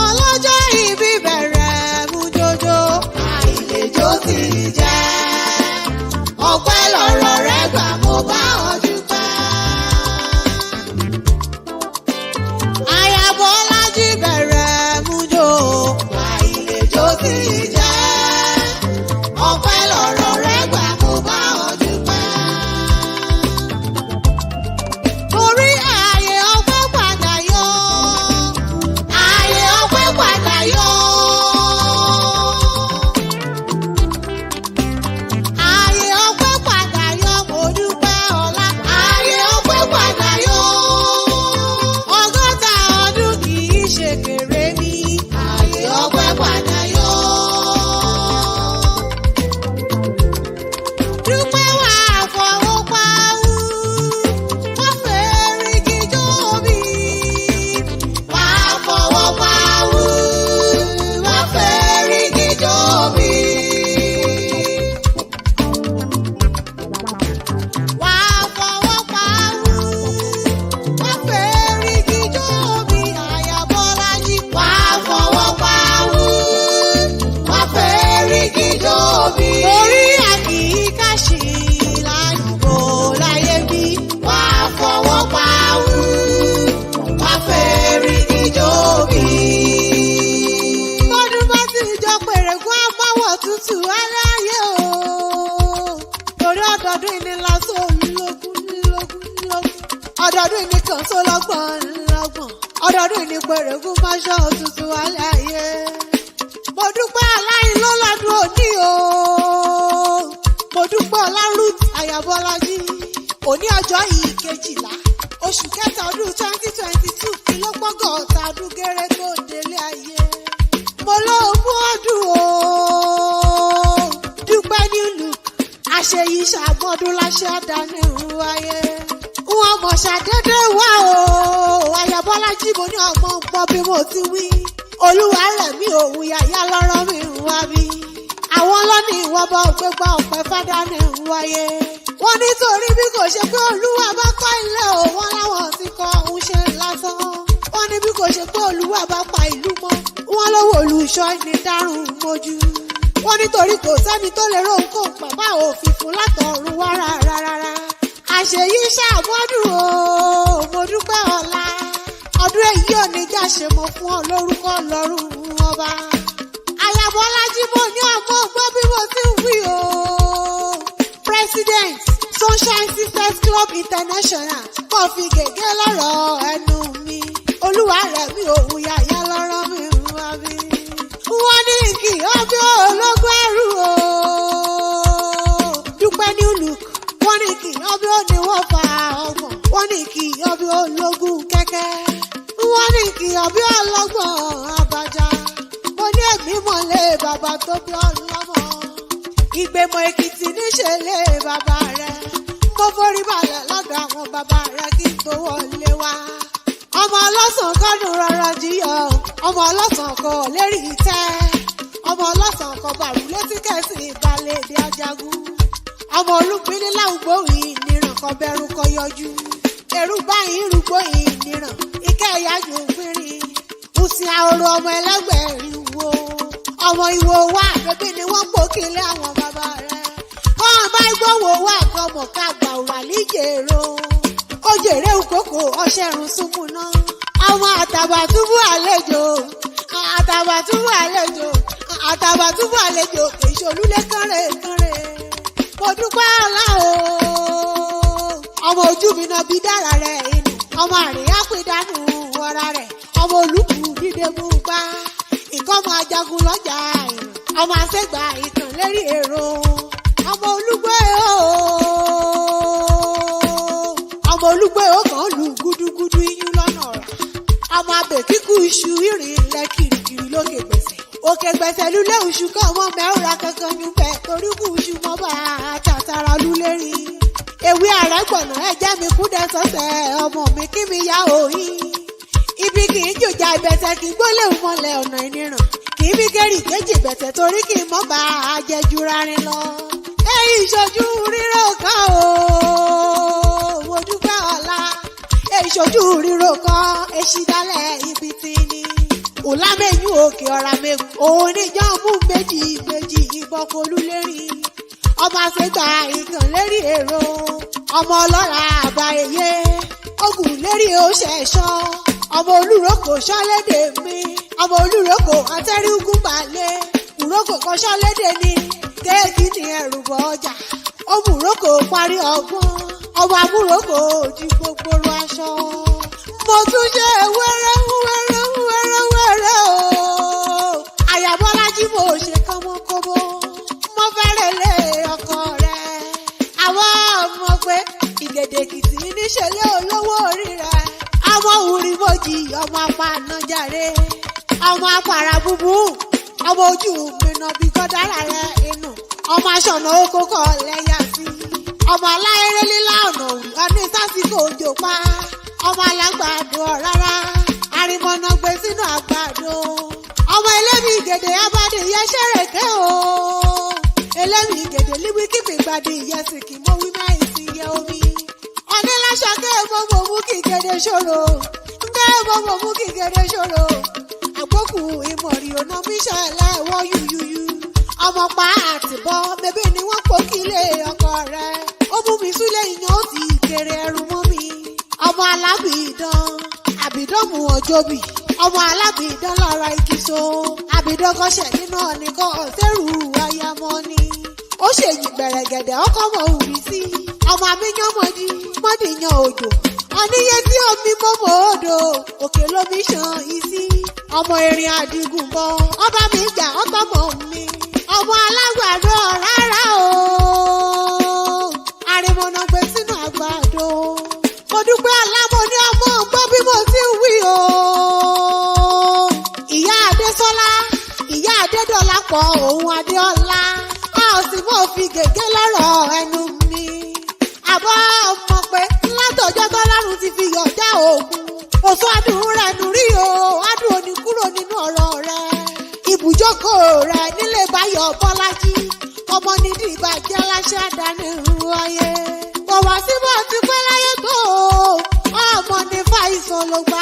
Ọlọ́jọ́ ìbí bẹ̀rẹ̀ mú jójó, àìlèjó ti jẹ́. Ọpẹ́ lọ̀rọ̀ rẹ gbà mo bá ọ dúpẹ́. Aya Bọ́lájí bẹ̀rẹ̀ mú jó, àìlèjó ti jẹ́. Ọpẹ́ lọ̀rọ̀ rẹ gbà mo bá ọ dúpẹ́. Torí ààyè ọpẹ́ padà yọ. Ààyè ọpẹ́ padà yọ. Ààyè ọpẹ́ padà yọ, mo dúpẹ́ ọlá. Ààyè ọpẹ́ padà yọ. 60 ọdún kì í ṣe kéré mi. Ààyè ọpẹ́ padà yọ. Dúpẹ́ wà fọwọ́ pawú, wọ́n fẹ́ẹ́ jíjó mi. Wà fọwọ́ pawú, wọ́n fẹ́ẹ́ jíjó mi. Wà fọwọ́ pawú, wọ́n fẹ́ẹ́ jíjó mi. Aya Bọ́lájí. Wà fọwọ́ pawú, wọ́n fẹ́ẹ́ jíjó mi. Orí àkìíkàṣì ládùúgbò láyé bí. Wà fọwọ́ pawú, wọ́n fẹ́ẹ́ jíjó mi. Bọ́dún bá ti jọ pèrègùn àbáwọ̀ tútù aláyé o. Torí ọdọọdún ìní lásán ológun lógún lógún. Ọdọọdún ìní kan tó lọ́gbọ̀n lọ́gbọ̀n. Ọdọọdún ìní pèrègùn máṣọ́ òtútù aláyé. Mo dúpẹ́ aláìló lọ́dún òní o. Mo dúpẹ́ ọlá Ruth Aya Bọ́lájí. Òní ọjọ́ yìí 12, oṣù kẹta ọdún 2022 kí ló pọ́gọ́ ọ̀tá ọdún gẹ́rẹ́ tó délé ayé. Mo lóògùn ọdún o. Dúpẹ́ nílùú àṣeyí ṣàmọ́dún láṣẹ àdáni wáyé. Wọ́n mọ̀ ṣàdédé wá o. Aya Bọ́lájí mo ní ọmọ ń gbọ́ bí mo ti wí. Olúwa rẹ̀ mí òun yàyà lọ́rọ́ mi ń wá mi. Àwọn lọ́ní ìwọ́n bá ògbégbá ọ̀pẹ fádánì ń wáyé. Wọ́n nítorí bí kò ṣe pé Olúwa bá kọ́ ilé o, wọ́n láwọn ti kọ́ òun ṣe lásán. Wọ́n ní bí kò ṣe pé Olúwa bá pa ìlú mọ́, wọ́n lówó olùṣọ́ ní dárùn mójú. Wọ́n nítorí kò sẹ́ni tó lè rohun kó bàbá òfin fún látọ̀run wá rárá rárá. Àṣeyí ṣàmọ́dún o, mo dúpẹ́ ọ̀la. Ọdún èyí ò ní já ṣe mọ́ fún ọ lórúkọ lọ́rùn ọba. Aya Bọ́lájí mo ní ọmọ gbọ́ bí mo ti ń wí o. President Sunshine Sisters Club International kò fi gègé lọ́rọ̀ ẹnu mi. Olúwa rẹ̀ mi òun yàyà lọ́rọ̀ mi ń wá mi. Wọ́n ní kí ọbẹ̀ ológun ẹrú o. Dúpẹ́ new look. Wọ́n ní kí ọbẹ̀ òní wọ́n fa ọgbọ̀n. Wọ́n ní kí ọbẹ̀ ológun kẹ́kẹ́. Wọ́n ní kí ọbẹ̀ ọlọ́gbọ̀n abájá. Mo ní ẹ̀mí mọ̀lẹ́ bàbá tó bí ọlọ́mọ. Ìgbèmọ̀ Èkìtì níṣẹ́ lé bàbá rẹ̀. Mo forí balẹ̀ lọ́dọ̀ àwọn bàbá rẹ̀ kí n tó wọlé wá. Ọmọ ọlọ́sàn kọ́dùn rọrọ jíyọ̀. Ọmọ ọlọ́sàn kò lérí ìtẹ́. Ọmọ ọlọ́sàn kò bàrú létí kẹ̀sì ìbalẹ̀ èdè ajagun. Ọmọ olúpínlẹ̀ láwùgbò ìnìràn kan bẹ̀rù kọ yọjú. Ẹ̀rù báyìí rúgbó ìnìràn. Ìkẹ́ ìyá jù pínrín. Ùsìn àhòrò ọmọ ẹlẹ́gbẹ̀rin wo. Ọmọ ìwò wa bébí ni wọ́n pò kílé àwọn bàbá rẹ̀. Wọ́n bá gbówó wà kọmọ̀ ká gbà wà níjèrò. Ó jèrè òkòkò ọṣẹ́run súnmù náà. Ọmọ Àtàbàtúbú àlejò. Àtàbàtúbú àlejò. Àtàbàtúbú àlejò kì í ṣolúlé kánrè kánrè. Mo dúpẹ́ ọlá o. Ọmọ ojú mi náà bí dára rẹ̀ inú. Ọmọ àríyá pé dánú ọ̀ra rẹ̀. Ọmọ olùkù dídé mú gbá. Ìkọ́mọ ajagun lọ́jà ìrìn. Ọmọ àṣẹgbà ìtàn lérí èrò. Ọmọ olúgbé o. Ọmọ olúgbé o kàn lù gúdúgúdú iyún lọ́nà ọ̀rá. Ọmọ abẹ kíkú iṣu ìrìn ilẹ̀ kìrìkìrì lókè gbèsè. Òkè gbèsè lulẹ̀ oṣù kan ọmọ mẹ́wàá kankan níbẹ̀ torí kù iṣu mọ́ bá a tàtàrà lulẹ̀ rí. Ewé àrẹ́gbọ̀nà ẹ̀jẹ̀ mi kú dẹ́ sọ́sẹ̀ ọmọ mi kí mi yá òyìn. Ibi kì í jòjà ìbẹ̀tẹ̀ kì í gbólé mọ́lẹ̀ ọ̀nà ìniràn. Kì í bí kérì kejì bẹ̀tẹ̀ torí kì í mọ́ bá a jẹjú rarin lọ. Èyí ìṣojú rírọ̀ kan o, mo dúpẹ́ ọ̀la. Èyí Ṣojú ríro kan èsì dálẹ̀ ibi tí ni. Òlámẹ́yìn òkè ọ̀rá mẹ́kù. Òun níjọ́ mú méjì méjì ìbọn polú lérí. Ọmọ àṣegbà ìtàn lérí èrò. Ọmọ ọlọ́ra àgbà èyé. Ogun lérí oṣẹ̀ṣọ́. Ọmọ olúrókò ṣọ́lédè mi. Ọmọ olúrókò atẹ́rùgún balẹ̀. Òrókò kan ṣọ́lédè ni. Kéèkì ní ẹrù bọ̀ ọjà. Òmùrókò parí ọgbọ́n. Ọmọ amúrókò di gbogbo aṣọ. Mo tún ṣe wẹ́rẹ́ wẹ́rẹ́ wẹ́rẹ́ wẹ́rẹ́ o. Àyàbọ́lájí mo ṣe kánmọ́kóbó. Mo fẹ́rẹ̀ lé ọkọ rẹ̀. Àwọn ọmọ pé ìgèdèkìtì níṣẹ́lẹ̀ olówó orí rẹ̀. Ọmọ òrìmọ̀jì ọmọ apanájàre. Ọmọ apàrà búbú. Ọmọ ojú mi nà bí kọ́dára rẹ̀ inú. Ọmọ aṣọ̀nà oko kọ̀ lẹ́yà sí. Ọmọ aláìrè lílá ọ̀nà òwúrọ̀ ní sásìkò òjò pa. Ọmọ alágbàdo rárá. Arimọ̀nà gbé sínú àgbàdo. Ọmọ ẹlẹ́mì gèdè abádé yẹsẹ̀rẹ̀kẹ́ o. Ẹlẹ́mì gèdè líwíkìmì gbàdé ìyẹsìnkì mọ́ wí máa ìsìn yẹ omi. Ọ̀níláṣọ kẹ́ ẹ̀ mọ́ mọ́ mú kí gèdè ṣòro. Ǹgẹ́ ẹ̀ mọ́ mọ́ mú kí gèdè ṣòro. Àgbókù ìmọ̀rì ọ̀nà míṣẹ̀lẹ̀ wọ́ yúyúyú. Ọmọ pa àtìbọ́ bébí ni wọ́n pò kílé ọkọ rẹ̀. Ó mú mi súlé ìyàn ó sì kéré ẹrù mọ́ mi. Ọmọ alábìídán, àbídọ́mù ọjọ́bì. Ọmọ alábìídán lọ́ra igi so. Àbídán kọ́ṣẹ̀ nínú ọ̀nìkan ọ̀sẹ̀rù ayamọ́ ni. Ó ṣèyí gbẹ̀rẹ̀gẹ̀dẹ̀ ọkọ mọ̀ òwì sí. Ọmọ àmìyàn mọ̀dí, mọ́dìyàn òjò. Ọ̀níyẹ tí omi mọ́mọ́ odò, òkè lómi ṣan isí. Ọmọ erin àdìgún bọ̀, ọba mi jà ọba mọ̀ mi. Ọmọ alágbàdo rárá o. Àrìmọ̀nà gbé sínú àgbàdo. Mo dúpẹ́ alámọ̀ ní ọmọ gbọ́ bí mo ti ń wí o. Ìyá Adésọ́lá, ìyá Adédọ́lápọ̀ òun Adéọlá. A ò sì mọ̀ fi gègé lọ́rọ̀ ẹnu mi. Àbọ̀ mọ̀ pé látọjọ́ tọ́lọ́run ti fi yọ̀já òògùn. Òfò adùn rẹ̀ nù rí o, adùn òní kúrò nínú ọ̀rọ̀ rẹ̀. Ibùjókòó rẹ̀ nílé Báyọ̀ Bọ́lájí. Ọmọ nídìí ìbàjẹ́ aláṣẹ àdáni ìrù ayé. Kò wá síbò ti pẹ́ láyé tó o. Ọmọ ní fàìsàn ló gbà.